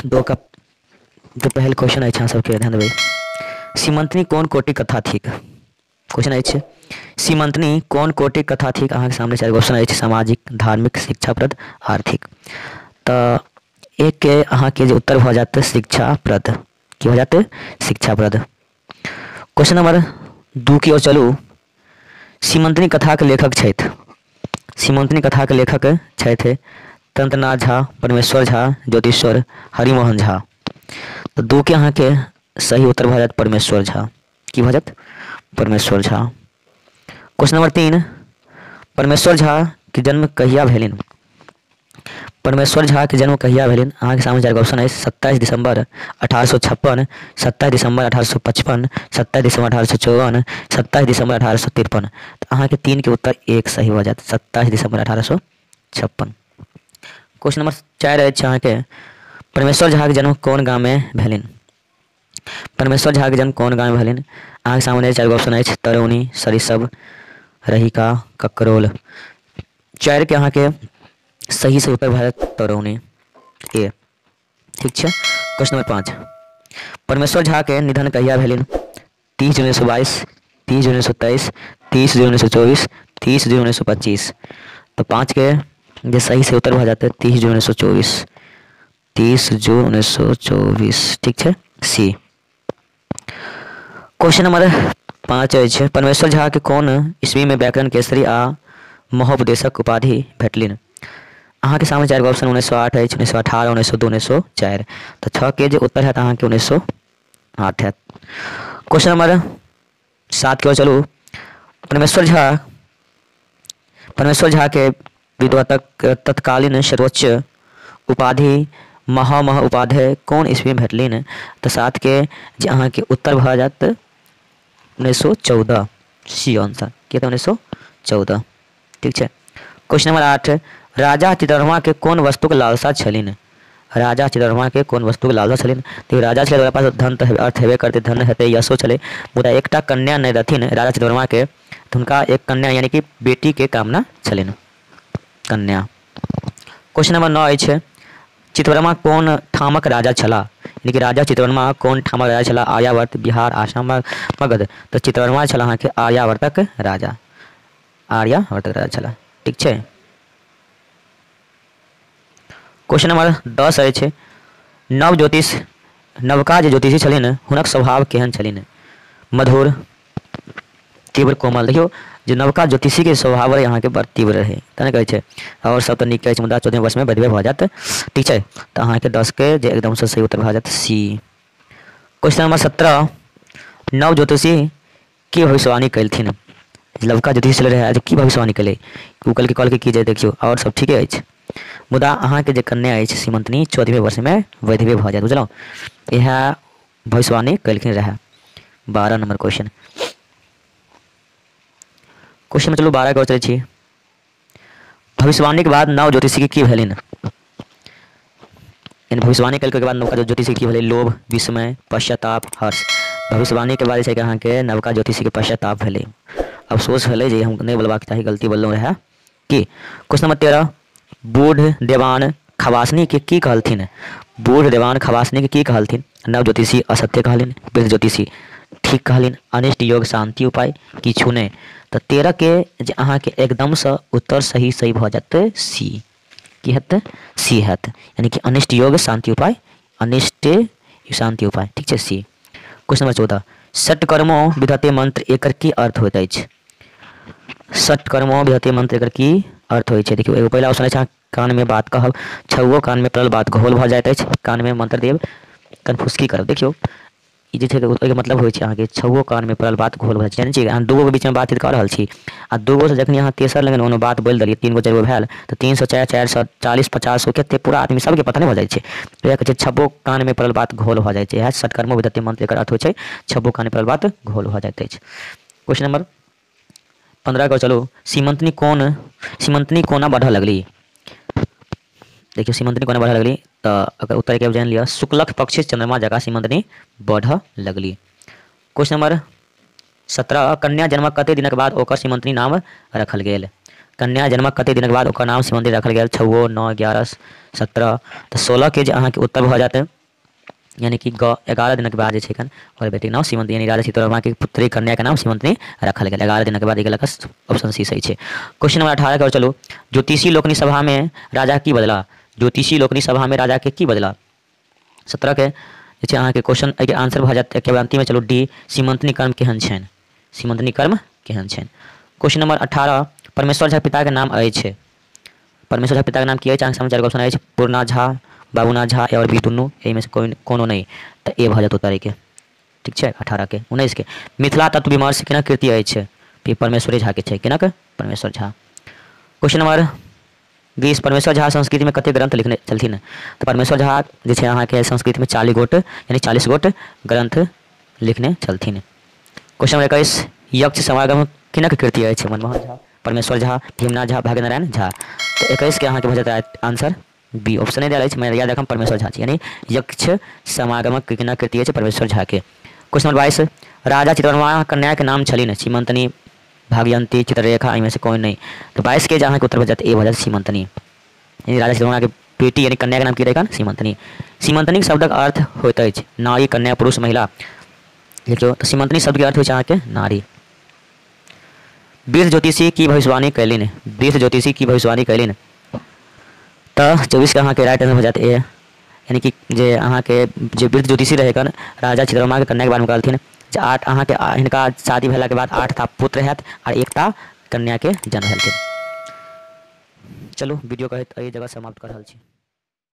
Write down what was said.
दो का जो पहिल क्वेश्चन अछि अहाँ सबके ध्यान देबै। सीमंतनी कोन कोटिक कथा थिक? क्वेश्चन अछि सीमंतनी कोन कोटिक कथा थिक? अहाँके सामने चारि गो ऑप्शन अछि, सामाजिक, धार्मिक, शिक्षाप्रद, आर्थिक। तऽ एक के अहाँके जे उत्तर भऽ जायत शिक्षाप्रद। की भऽ जायत? शिक्षाप्रद। क्वेश्चन नंबर 2 की ओर चलू। सीमंतनी कथाक लेखक छथि? सीमंतनी कथाक लेखक छथि तंत्रनाथ झा, परमेश्वर झा, ज्योतिश्वर, हरिमोहन झा। तऽ 2 के अहाँके सही उत्तर भऽ जायत परमेश्वर झा। की भऽ जायत? परमेश्वर झा। क्वेश्चन नंबर 3, परमेश्वर झा के जन्म कहिया भेलनि? परमेश्वर झा के जन्म कहिया भेलनि? अहाँके सामने चारि गो ऑप्शन अछि, 27 दिसंबर 1856, 27 दिसंबर 1855, 27 दिसंबर 1854, 27 दिसंबर 1853। तऽ अहाँके 3 के उत्तर 1 सही भऽ जायत, 27 दिसंबर 1856। क्वेश्चन नंबर 4 अछि अहाँके, परमेश्वर झा के जन्म कोन गाममे भेलनि? परमेश्वर झा के जन्म कोन गाममे भेलनि? अहाँके सामने चारि गो ऑप्शन अछि, तरौनी, सरिसब, रहिका, ककरोल। 4 के अहाँके सही से उत्तर भऽ जायत तरौनी, ए। ठीक छै। क्वेश्चन नंबर 5, परमेश्वर झा के निधन कहिया भेलनि? 30 जून 1922, 30 जून 1923, 30 जून 1924, 30 जून 1925। तऽ 5 के जे सही से उत्तर भऽ जायत 30 जून 1924, 30 जून 1924। ठीक छै, सी। क्वेश्चन नंबर 5 अछि, परमेश्वर झा के कोन ईस्वी में व्याकरण केसरी आ महोपदेशक उपाधि भेटलनि? अहाँके सामने चारि गो ऑप्शन 1908 अछि, 1918, 1902, 1904। तऽ 6 के जे उत्तर हैत अहाँके 1908 हैत। क्वेश्चन नंबर 7 के ओर चलू। परमेश्वर झा के विद्वतक तत्कालीन सर्वोच्च उपाधि महामह उपाधि कोन ईस्वी में भेटलनि? तऽ 7 के जे अहाँके उत्तर भऽ जायत 1914, सी आंसर। के तऽ 1914। ठीक छै। क्वेश्चन नंबर 8, राजा चित्रवर्मा के कोन वस्तुक लालसा छलनि? राजा चित्रवर्मा के कोन वस्तुक लालसा छलनि? तऽ राजा छलै, ओकरा पास धन तऽ अर्थ हेबे करतै, धन हेतै, यशो छलै, मुदा एकटा कन्या नहि रहथिन राजा चित्रवर्मा के, तऽ हुनका एक कन्या यानी कि बेटी के कामना छलनि, कन्या। क्वेश्चन नंबर 9 अछि, चित्रवर्मा कोन ठामक राजा छलाह? यानी कि राजा चित्रवर्मा कोन ठामक राजा छलाह? आर्यावर्त, बिहार, आसाम, मगध। तऽ चित्रवर्मा छलाह अहाँके आर्यावर्तक राजा, आर्यावर्तक राजा छलाह। ठीक छै। क्वेश्चन नंबर 10 अछि, नव ज्योतिष नवका जे ज्योतिषी छलनि हुनक स्वभाव केहन छलनि? मधुर, तीव्र, कोमल। देखियौ जे नवका ज्योतिषी के स्वभाव रहै अहाँके बड़ तीव्र रहै, तेँ ने कहै छै। आओर सब तऽ नीक कहै छै, मुदा 14 वर्षमे वैधव्य भऽ जायत। ठीक छै। तऽ अहाँके 10 के जे एकदमसँ सही उत्तर भऽ जायत सी। क्वेश्चन नंबर 17, नव ज्योतिषी की भविष्यवाणी कयलथिन? नवका ज्योतिषी छलै रहै की भविष्यवाणी कयलै? ओ कहलकै कि जे देखियौ आओर सब ठीके अछि, मुदा अहाँके जे कन्या अछि सीमंतनी 14 वर्षमे वैधव्य भऽ जायत। बुझलहुँ, इएह भविष्यवाणी कयलखिन रहए। 12 नंबर क्वेश्चन। क्वेश्चन में चलू 12 के चलै छी। भविष्यवाणी के बाद नव ज्योतिषी के की भेलनि? यानी भविष्यवाणी कयलक के बाद नवका ज्योतिषी की भेलै? लोभ, विस्मय, पश्चाताप, हर्ष। भविष्यवाणी के बाद जे छै अहाँके नवका ज्योतिषी के पश्चाताप भेलै, अफसोस भेलै जे हम नहि बोलबाक चाही, गलती बोललहुँ रहए की। क्वेश्चन नंबर 13, बूढ़ देवान खवासनी के की कहलथिन? बूढ़ देवान खवासनी के की कहलथिन? नव ज्योतिषी असत्य कहलनि, वृद्ध ज्योतिषी ठीक कहलनि, अनिष्ट योग शांति उपाय किछु नहि। तऽ 13 के जे अहाँके एकदमसँ उत्तर सही सही भऽ जायत सी। की हेतै? सी हैत, यानी कि अनिष्ट योग शांति उपाय, अनिष्ट शांति उपाय। ठीक छै, सी। क्वेश्चन नंबर 14, षटकर्मो विधते मंत्र एकर की अर्थ होइत अछि? षटकर्मो विधते मंत्र एकर की अर्थ होइ छै? देखियौ एगो पहिला ऑप्शन अछि कानमे बात कहब, छओ कानमे पड़ल बात घोल भऽ जाइत अछि, कानमे मंत्र देब, कनफुसकी करब। देखियौ ई जे छै ओहिके मतलब होइ छै अहाँके छओ कानमे पड़ल बात घोल भऽ जाइ छै। जानै छियै अहाँ दूगोके बीचमे बातचीत कऽ रहल छी आ दूगोसँ जखनी अहाँ तेसर लग कोनो बात बोलि देलियै, 3 गो 4 गो भेल तऽ 300 4 440 50 कते पूरा आदमी सबके पता नहि भऽ जाइ छै। इएह कहै छै छबो कानमे पड़ल बात घोल भऽ जाइ छै। इएह षटकर्मो विधते मंत्र एकर अर्थ होइ छै छबो कानमे पड़ल बात घोल भऽ जाइत अछि। क्वेश्चन नंबर 15 के चलू। सीमंतनी कोना बढ़ऽ लगली? देखियौ सीमंतनी कोना बढ़ऽ लगली, तऽ अगर उत्तर के जानि लिअ, शुक्लक पक्ष चंद्रमा जकाँ सीमंतनी बढ़ऽ लगली। क्वेश्चन नंबर 17, कन्या जन्मक कते दिनक बाद ओकर सीमंतनी नाम रखल गेल? कन्या जन्मक कते दिनक बाद ओकर नाम सीमंतनी राखल गेल? 6, 9, 11, 17। तऽ 16 के जे अहाँके उत्तर भऽ जायत यानी कि 11 दिनक बाद जे छै और बेटीके नाम सीमंतनी, यानी राजा चित्रवर्मा के पुत्री कन्या के नाम सीमंतनी रखल गेल 11 दिनक बाद। एहि ऑप्शन सी सही छै। क्वेश्चन नंबर 18 के और चलू। ज्योतिषी लोकनि सभा में राजा की बदला? ज्योतिषी लोकनि सभा में राजा के की बदला? 17 के जे छै अहाँके क्वेश्चन एहिके आंसर भऽ जायत एके अंतिम में। चलू डी, सीमंतनी कर्म केहन छनि? सीमंतनी कर्म केहन छनि? क्वेश्चन नंबर 18, परमेश्वर झा पिता के नाम अछि? परमेश्वर झा पिता के नाम की अछि? अहाँके सामने 4 ऑप्शन अछि, पूर्णा झा, बाबूनाथ झा ए और बी दुनू, एहिमे से कोई कोनो नहि, तऽ ए भऽ जायत उत्तर एहिके। ठीक छै, 18 के। 19 के मिथिला तत्व विमर्श केना कृति अछि? परमेश्वरे झा के छै। केना? परमेश्वर झा। क्वेश्चन नंबर 20, परमेश्वर झा संस्कृत में कते ग्रंथ लिखने छलथिन? तऽ परमेश्वर झा जे छै अहाँके संस्कृत में 40 गोट यानी 40 गोट ग्रंथ लिखने छलथिन। क्वेश्चन नंबर 21, यक्ष समागम किनक कृति अछि? मनमोहन झा, परमेश्वर झा, भीमनाथ झा, भाग्यनारायण झा। तऽ 21 के अहाँके भऽ जायत आंसर बी, ऑप्शन नहि देल अछि, मैं याद रखम परमेश्वर झा, यानी यक्ष समागमक किनक कृति अछि? परमेश्वर झा के। क्वेश्चन नंबर 22, राजा चित्रवर्मा कन्या के नाम छलिन? सीमंतनी, भाग्यंती, चित्ररेखा, एहिमे से कोई नहीं। तो 22 के अहाँके उत्तर भऽ जायत ए भऽ जायत सीमंतनी, यानी राजा चित्रवर्मा के बेटी यानी कन्या के नाम की रहै? सीमंतनी। सीमंतनी शब्दक अर्थ होइत अछि नारी, कन्या, पुरुष, महिला। देखियौ तऽ सीमंतनी शब्द के अर्थ होइ छै अहाँके नारी। वृद्ध ज्योतिषी की भविष्यवाणी कयलनि? वृद्ध ज्योतिषी की भविष्यवाणी कयलनि? तऽ 24 के अहाँके राइट आंसर भऽ जायत ए, यानी कि जे अहाँके जे वृद्ध ज्योतिषी रहै राजा चित्रवर्मा के कन्या के बारे में कहलथिन जे 8 अहाँके हिनका शादी भेलाके बाद 8टा पुत्र हैत आ 1टा कन्या के जन्म भेलथिन। चलू वीडियो के एहि जगह समाप्त कर रहल छी।